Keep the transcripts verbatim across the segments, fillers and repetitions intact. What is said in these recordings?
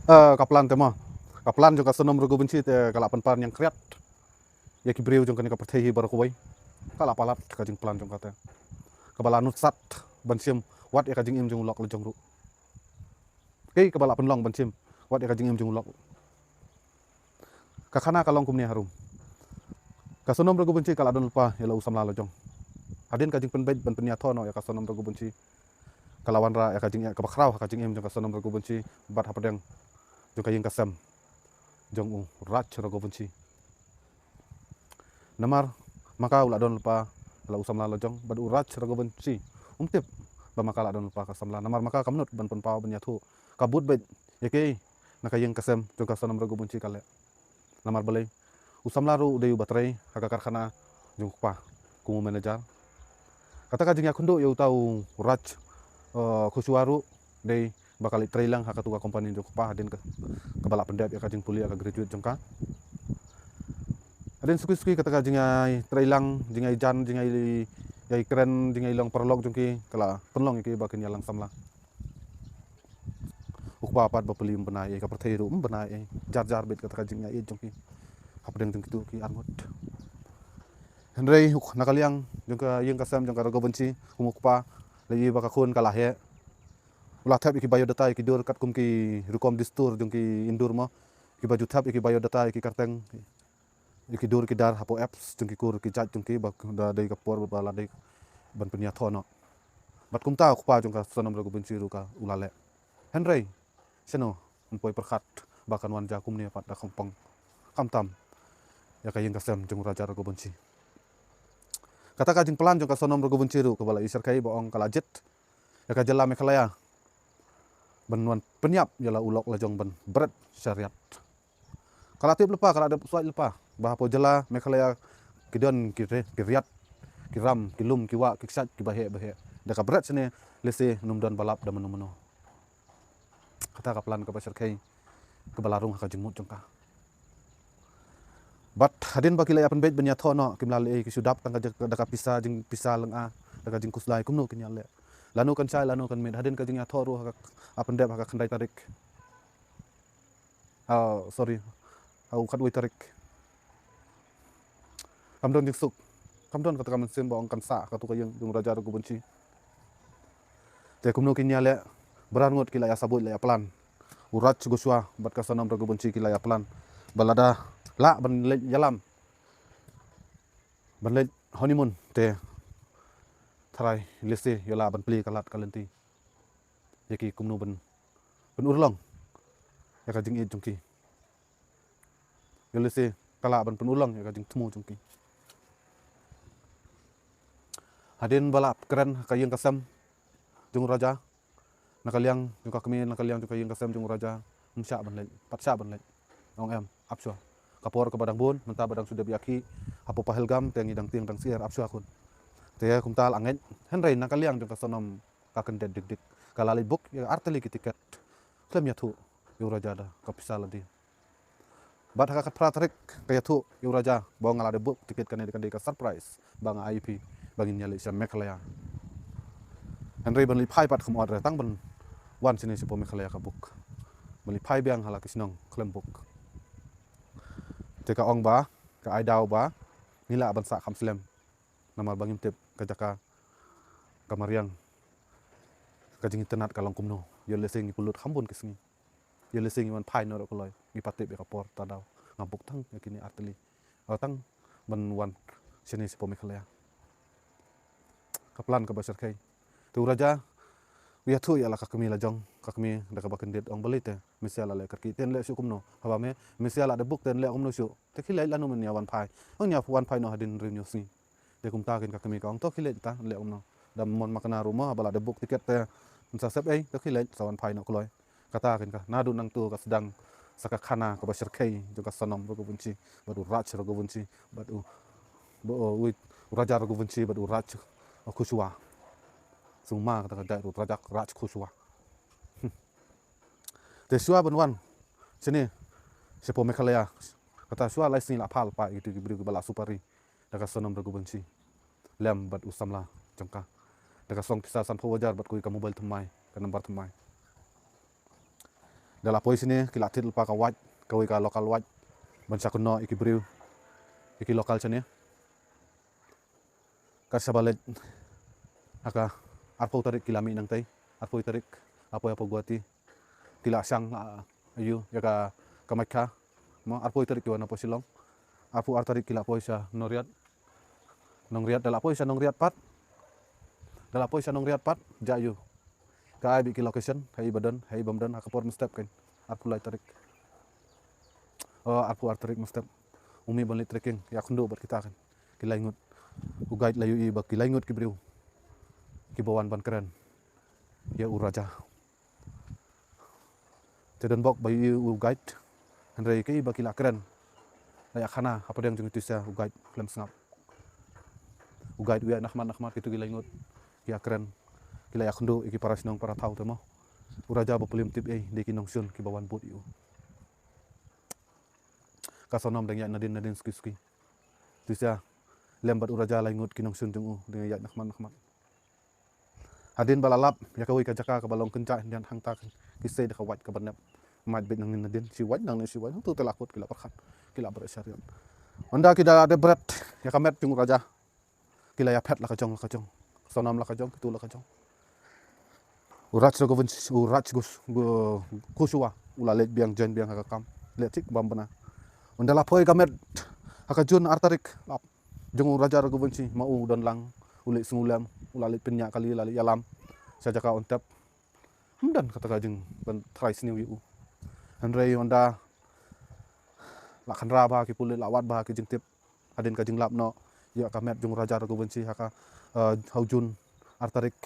Eh, ka plan te mo. Ka plan jong ka Sonom Raghuvanshi te ka la pynpar ñiangkriat ïa ki briew jong kane ka pyrthei hi baroh kawei. Ka la palat ka jingplan jong ka te. Kaba la nutsat ban shim wat ïa ka jingim jong u lok lajong ruh. Kaei kaba la pynlong ban shim wat ïa ka jingim jong u lok? Ka khana ka long kumne harum. Ka Sonom Raghuvanshi ka la don lypa ïa la u samla lajong. Hadien ka jingpynbeit ban pynïathoh noh ïa ka Sonom Raghuvanshi, ka la wanrah ïa ka jingeh kaba khraw ha ka jingim jong ka Sonom Raghuvanshi bad hapdeng jong ka ïing ka sem jong u Raj Raghuvanshi. Namar ma ka u la don lypa la u samla lajong bad u Raj Raghuvanshi um tip ba ma ka la don lypa ka samla. Namar ma ka kam nud ban pynpaw ban ïathuh ka bud beit ïa kaei na ka ïing ka sem jong ka Sonom Raghuvanshi ka leh. Namar balei, u samla ruh u dei uba trei ha ka karkhana jong u kpa kum u manager. Kata ka jingïakhynduh ïa uta u Raj, eh, Kushwaha ruh dei ba ka leit trei lang ha katu ka company jong u kpa hadien ka, kaba la pyndep ïa ka jingpule ïa ka graduate jong ka. Hadien suki suki kata ka jingïatrei lang, jingïajan, jingïaïakren, jingïalong paralok jong ki ka la pynlong ïa ki ba kin ïalang samla. U kpa pat bapli um bna ei, ka pyrthei ruh um bna ei. Jar jar beit kata ka jingïaieit jong ki hapdeng jong kitu ki arngut. Hynrei na ka liang jong ka ïing ka sem jong ka Raghuvanshi, kum u kpa, la ïohi ba ka khun ka la heh, u la thep ïa ki biodata ïa ki dur katkum ki rukom dustur jong ki Indur mo. Kiba ju thep ïa ki biodata ïa ki kyrteng, ïa ki dur ki dar hapoh apps jong ki kur ki jait jong ki ba da dei ka por ba la dei ban pynïathoh noh. Bad kumta u kpa jong ka Sonom Raghuvanshi ruh ka u la leh. Hynrei shano yn poi pyrkhat ba kan wan jia kumne pat da khongpong, khamtam ïa ka ïing ka sem jong u Raja Raghuvanshi. Kata ka jingplan jong ka Sonom Raghuvanshi ruh kaba la ïashyrkhei ba ong ka la jied ïa ka jylla Meghalaya ban wan pynïap ïa la u lok lajong ban bret sha riat. Ka la tip lypa, ka la dep suaid lypa ba hapoh jylla Meghalaya ki don ki re-, ki riat, ki ram, ki lum, ki wah, ki kshaid kiba heh ba heh. Da ka bret shane lehse nym don ba lap da mano mano. Kata ka plan kaba shyrkhei kaba la rung ha ka jingmut jong ka. Bad hadien ba ki la ïa pynbeit ban ïathoh noh, kim lah leh ei, ki shu dap tang ka jing, da ka pisa, jingpisa lynga, da ka jingkhuslai, kumno kin ïaleh? Lano kan shai, lano kan miet? Hadien ka jingïathoh ruh ha ka, ha pyndep ha ka khyndai tarik. Ah, sorry. Ha u khatwei tarik. Kam don jingsuk. Kam don kata ka mynsiem ba ong kan sah ha katu ka ïing jong u Raja Raghuvanshi. Te kumno kin ïaleh? Ba arngut ki la ïa sabuit, la ïa plan. U Raj Kushwaha bad ka Sonom Raghuvanshi ki la ïa plan ba lada lah ban leit ïalam, ban leit honeymoon, te tharai lehse ïa lah ban plie ka lad ka lynti ïa ki kumno ban, ban urlong ïa ka jingïeit jong ki. Ïa lehse ka lah ban pynurlong ïa ka jingthmu jong ki. Hadien ba la kren ka ïing ka sem jong u Raja, na ka liang jong ka kmie, na ka liang jong ka ïing ka sem jong u Raja, ym shah ban leit, pat shah ban leit. Ong em, ap shuwa. Ka por kaba dang bun, mynta ba dang shu dep ïakhih hapoh Pahalgam, te ngi dang tieng dang syiar, ap shuwa khun. Te kumta la ngeit, hynrei na ka liang jong ka Sonom ka kyndit dik dik. Ka la leit book ïa artylli ki tiket. Khlem ïathuh ïa u Raja da ka pisa lade. Bad ha ka khatphra tarik ka ïathuh ïa u Raja ba nga la dep book tiket, kane ka dei ka surprise ba nga ai ïa phi ba ngin ïaleit sha Meghalaya. Hynrei ban leit phai pat kam ot re, tang ban wan shane shapoh Meghalaya ka book. Ban leit phai biang ha la ki shnong khlem book. Te ka ong ba ka ai daw ba ngi lah ban sah kham slem. Namar ba ngim tip ka jaka, ka mariang, ka jingitynnad ka long kumno. Ïa lehse ngi pynlut kham bun ki sngi. Ïa lehse ngi wan phai noh ruh kloi, ngi pat tip ïa ka por, ta daw nga book tang ïa kine artylli. Tang ban wan shane shapoh Meghalaya. Ka plan kaba shyrkhei. Te u Raja u ïathuh ïa la ka kmie lajong, ka kmie da kaba kyndit, ong balei te, Misia la leh kyrkieh, te yn leh shuh kumno? Haba me, Misia la dep book, te yn leh kumno shuh? Te khie leit, lano men ïa wan phai? Ong ïa wan phai noh hadien hynriew hynñiew sngi. Te kumta kin ka kmie ka ong to khie leit ta, leh kumno? Da mon ma kane ruh mo, haba la dep book tiket te yn sa sep ei, to khie leit, sa wan phai noh kloi. Kata kin ka, naduh nangto ka sdang sa ka khana kaba shyrkhei jong ka Sonom Raghuvanshi bad u Raj Raghuvanshi bad u, ba, u, u Raja Raghuvanshi bad u Raj Kushwaha. Sngewma kata ka dei u Raja, Raj Kushwaha. Te shuwa ban wan shane shapoh Meghalaya, kata shuwa lai sngi la phah lypa ïa kitu ki briew kiba la supari da ka Sonom Raghuvanshi lem bad u samla jong ka, da ka song pisa sanphew hajar bad kawei ka mobile thymmai, ka number thymmai. Da la poi shane ki la thied lypa ka wait, kawei ka local wait, ban sha kynnoh ïa ki briew, ïa ki local shane. Ka shaba leit ha ka arphew tarik ki la mih nangtei, arphew tarik la poi hapoh Guwahati. Ki la shang, ah, ïa u, ïa ka, ka Maikha. Mo, arphew tarik ki wan hapoh Shillong. Arphew ar tarik ki la poi sha Nongriat. Nongriat, da la poi sha Nongriat pat. Da la poi sha Nongriat pat, jia ïa u. Ka ai beit ki location, ha i ba don, ha i bym don, ha ka por mynstep kan. Arphew lai tarik. Oh, arphew ar tarik mynstep. U mih ban leit trekking, ïakynduh bad kita kan. Ki lai ngut. U guide la ïohi ba ki lai ngut ki briew kiba wan ban kren ïa u Raja. Te don bok ba ïohi u guide. Hynrei kaei ba ki la kren, la ïakhana hapdeng jong itu sha u guide khlem sngap. U guide u ïaid nakhmat nakhmat, kito ki lai ngut ki ïakren, ki la ïakynduh ïa ki para shnong para thaw te mo. U Raja ba pule ym tip ei, dei ki nongshun kiba wan bud ïa u. Ka Sonam dang ïaid nadien nadien suki suki. Itu sha lem bad u Raja lai ngut ki nongshun jong u, dang ïaid nakhmat nakhmat. Hadien ba la lap ïa kawei ka jaka kaba long kynjah hyndiat, hangta ki sei da ka wait kaba nep. Mait beit nangne nadien, shi wait nangne shi wait, hangto te la kut, ki la pyrkhat, ki la bret shariat. Ynda ki da dep bret ïa ka met jong u Raja, ki la ïaphet la ka jong la ka jong. Sonam la ka jong, kito la ka jong. U Raj Raghuvanshi, u Raj Gus-, Gu-, Kushwa u la leit biang, join biang ha ka kam. Leit thik bam bna. Ynda la poi ka met ha ka June ar tarik, lap jong u Raja Raghuvanshi, ma u don lang, u leit sngewlem, u la leit pynïaid kali, la leit ïalam sha jaka on tep. Ym don kata ka jing ban trai sniew ïa u. Hynrei ynda la khynra bha ki pulit, la wad bha ki jingtip, hadien ka jinglap noh ïa ka met jong u Raja Raghuvanshi ha ka, eh, ha u June ar tarik,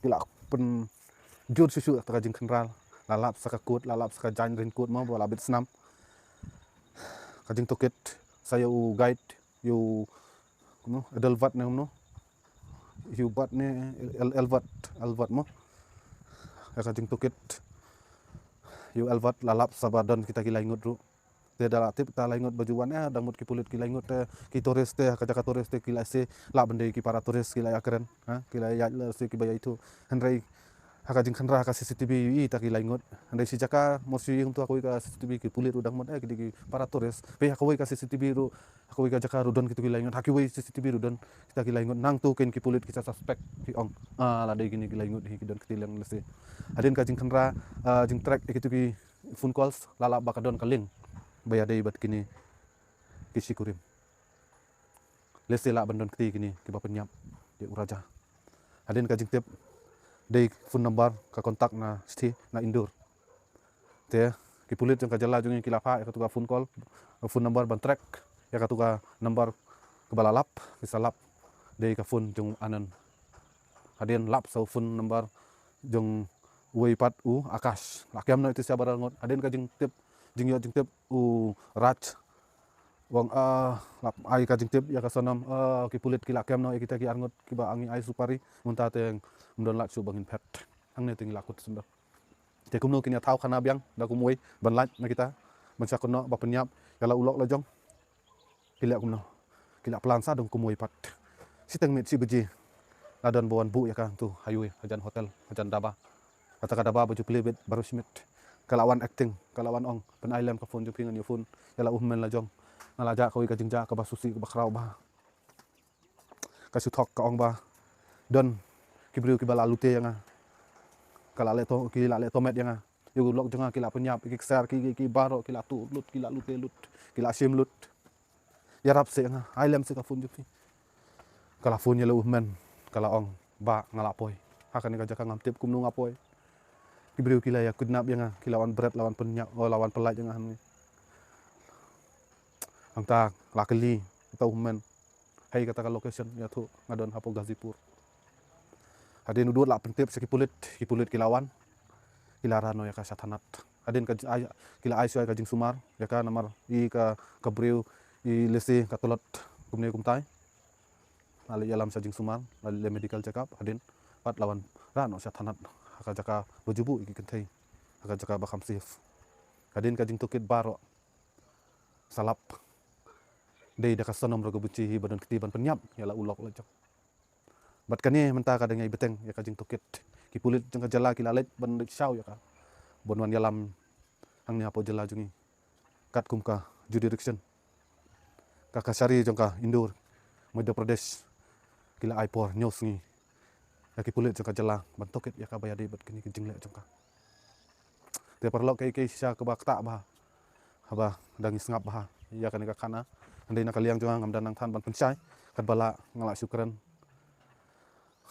ki la pynjur shuh shuh kata ka jingkhynra. La lap sa ka kut, la lap sa ka jaiñ raincoat mo, ba la bit snam. Ka jingtohkit sa ïa u guide, ïa u, kumno, Adelbert ne kumno? Ïa u Bert ne, El-, Elbert, Elbert mo. Ïa ka jingtohkit ïa u Elbert, la lap sa ba don kita ki lai ngut ruh. Te da la tip kita lai ngut ba ju wan, eh, dang mut ki pulit ki lai ngut te, ki tourist te, ha ka jaka tourist te ki la ïaseh, lah ban dei ki para tourist ki la ïakren, ha, ki la ïaid lehse kiba ïaithuh. Hynrei ha ka jingkhynra ha ka C C T V ïohi ïa kita ki lai ngut. Hynrei shi jaka mut shu ïohi kumto ha kawei ka C C T V ki pulit ruh dang mut, eh, ki dei ki para tourist. Peit ha kawei ka C C T V ruh, ha kawei ka jaka ruh don kito ki lai ngut, ha kiwei C C T V ruh don kita ki lai ngut. Nangto kein ki pulit ki sa suspect, ki ong, ah, la dei kine ki lai ngut hi ki don kti leng lehse. Hadien ka jingkhynra, ah, jingtrack ïa kito ki phone calls, la lap ba ka don ka link ba ïadei bad kine ki shikurim. Lehse lah ban don kti kine kiba pynïap ïa u Raja. Hadien ka jingtip, dei phone number ka contact na sthi na Indore. Te ki pulit jong ka jylla jong ngi ki la phah ïa kato ka phone call, phone number ban track ïa kato ka number kaba la lap, ki sa lap dei ka phone jong u Anand. Hadien lap sa u phone number jong uwei pat u Akash. La kem noh ïa ito sha baroh ngut. Hadien ka jingtip, jingïoh jingtip u Raj u ong, ah, lap ai ka jingtip ïa ka Sonam, ah, ki pulit ki la kem noh ïa kita ki arngut kiba ngi ai supari, mynta te ym don lad shuh ba ngin phet. Hangne te ngi la kut sumdor. Te kumno kin ïa thaw khana biang da kumwei ban lait na kita, ban sha kynnoh ba pynïap ïa la u lok la jong. Ki leh kumno? Ki la plan sa dang kumwei pat. Shiteng miet shi baje la don ba wan buh ïa ka hangto ha highway, hajan hotel, hajan daba. Kata ka daba ba ju plie beit baroh shi miet. Ka la wan acting, ka la wan ong, pyn-ai lem ka phone jong phi, ngan ïa phone ïa la u hynmen la jong. Nga la jah kawei ka jingjah kaba sngewsih kaba khraw bha. Ka shu thok ka ong ba don ki briew kiba la lute ïa nga. Ka la leh to, ki la leh tohmet ïa nga. Ïa u lok jong nga ki la pynïap, ki kser, ki, ki, ki baroh ki la tuh lut, ki la lute lut, ki la shim lut. Ïarap seh ïa nga, ai lem seh ka phone jong phi. Ka la phone ïa la u hynmen, ka la ong, bah, nga la poi. Ha kane ka jaka ngam tip kumno nga poi. Ki briew ki la ïa kidnap ïa nga, ki la wan bret, la wan pynïap, oh, la wan pynlait ïa nga hangne. Hangta la kylli ïa uta u hynmen. Hei kata ka location ïathuh, nga don hapoh Ghazipur. Hadien u dud la pyntip sha ki pulit, ki pulit ki la wan. Ki la rah noh ïa ka sha thanat. Hadien ka, ai, ki la ai shuwa ïa ka jingsumar ïa ka, namar i ka, ka briew i lehse ka tlot kumne kumtai. La leit ïalam sha jingsumar, la leit leh medical check up, hadien pat la wan rah noh sha thanat. Ha ka jaka ba ju buh ïa ki kynthei, ha ka jaka ba kham safe. Hadien ka jingtohkit baroh sa lap. Dei da ka Sonam Raghuvanshi hi ba don kti ban pynïap ïa la u lok la jong. Bad kane mynta ka dang ïai bteng ïa ka jingtohkit. Ki pulit jong ka jylla ki la leit ban leit shaw ïa ka. ban wan ïalam hangne hapoh jylla jong ngi. Katkum ka jurisdiction, ka kashari jong ka Indore, Madhya Pradesh, ki la ai por hynñiew sngi ïa ki pulit jong ka jylla ban tohkit ïa kaba ïadei bad kine ki jingleh jong ka. Te paralok, kaei kaei shisha kaba ktah bha haba dang ngi sngap bha ïa kane ka khana. Hynrei na ka liang jong nga ngam da nang than ban pynshai, katba lah nga la shu kren,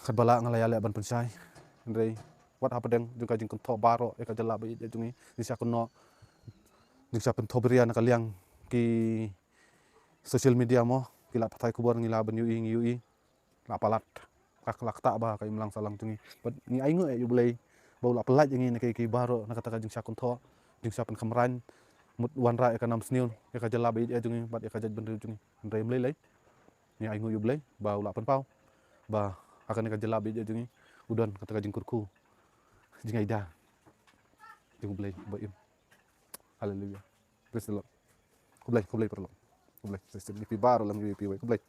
katba lah nga la ïaleh ban pynshai. Hynrei wat hapdeng jong ka jingkynthoh baroh ïa ka jylla ba ïeit ïa jong ngi, jingshisha kynnoh, jingshisha pynthohbria na ka liang ki social media mo, ki lad pathai khubor ngi lah ban ïohi, ngi ïohi la palat. Ka la ktah bha ka imlang sahlang jong ngi. Bad ngi ainguh ïa U Blei ba u la pyllait ïa ngi na kiei kiei baroh, na kata ka jingshisha kynthoh, jingshisha pynkhamraiñ, mut wanrah ïa ka nam sniew ïa ka jylla ba ïeit ïa jong ngi bad ïa ka jaitbynriew jong ngi. Hynrei ym lei lei, ngi ainguh ïa U Blei ba u la pynpaw ba ha kane ka jylla ba ïeit ïa jong ngi u don kata ka jingkyrkhu, jingaida jong U Blei ba im. Haleluia. Praise the Lord. Khublei, khublei paralok. Khublei. Praise the Lord. Ngi phi baroh lem ngi phi wei. Khublei.